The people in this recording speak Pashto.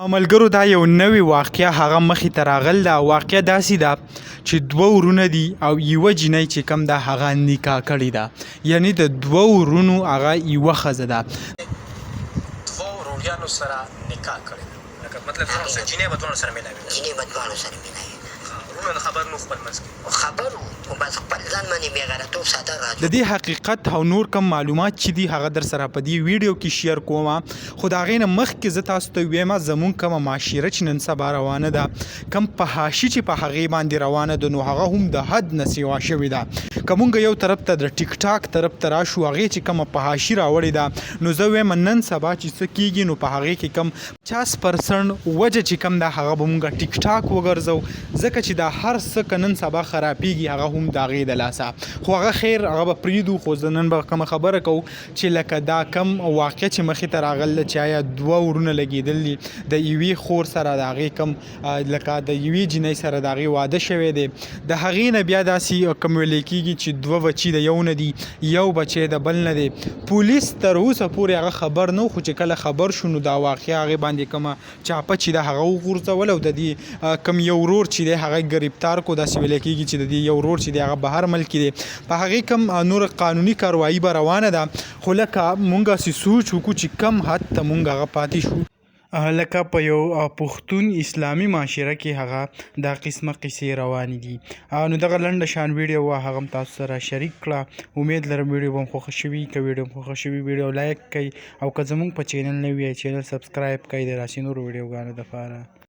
ملګرو دا یو نوې واقعه هغه مخې ته راغل ده. واقعه داسې ده چې دوه ورونه دي او یوه جینۍ چې کوم ده هغه نکاح کړې ده، یعنی د دوه ورونو هغه یوه ښځه ده. دوو وروڼیانو سره نکاح کړې ده. لکه مطلب دواړو سره جینۍ به دواړو سره ملاوېده. جینۍ به دواړو سره ملاوېده. وروڼه نه خبر نه وو خپل منځ کې. خبر وو خو بس خپل ځان باندې بې غیرتوب ساته د دې حقیقت او نور کوم معلومات چې دي هغه در سره په دې ویډیو کې شیر کوم، خو د هغې نه مخکې زه تاسو ته ووایم زمونږ کومه معاشره چې نن سبا روانه ده، کوم فحاشي چې په هغې باندې روانه ده، نو هغه هم د حد نه سیوا شوې ده. که مونږ یو طرف ته د ټیک ټاک طرف ته راشو، هغې چې کومه فحاشي راوړې ده، نو زه وایم نن سبا چې څه کیږي نو په هغې کې کوم 50% وجه چې کوم ده هغه به مونږ ټیک ټاک وګرځو، ځکه چې دا هر څه که نن سبا خرابیږي هغه هم د هغې د لاسه. خو هغه خیر هغه به پرېږدو، خو زه نن به کومه خبره کوو چې لکه دا کوم واقعه چې مخې ته راغله چې آیا دوه ورونه لګېدل دي د یوې خور سره، د هغې کوم لکه د یوې جینۍ سره د هغې واده شوی دی، د هغې نه بیا داسې کوم ویل کېږي چې دوه بچي د یو نه دي، یو بچی د بل نه دی. پولیس تر اوسه پورې هغه خبر نه و، خو چې کله خبر شو نو دا واقعه هغې باندې کومه چاپه چې ده هغه وغورځول او د دې کوم یو ورور چې دی هغه ګرفتار کو. داسې ویل کېږي چې د دې یو ورور چې دی هغه بهر ملک کې دی، په هغې کوم نور قانوني کاروایی به روانه ده. خو لکه مونږ هسې سوچ وکړو چې کم حد ته مونږ هغه پاتې شو، لکه په یو پښتون اسلامي معاشره کې هغه دا قسمه قصې روانې دي. نو دغه لنډه شان ویډیو وه، هغه هم تاسو سره شریک کړه. امید لرم ویډیو به هم خوښه شوي. که ویډیو هم خوښه شوي ویډیو لایک کړئ، او که زمونږ په چینل نوي یئ چینل سبسکرایب کړئ د داسې نورو ویډیوګانو دپاره.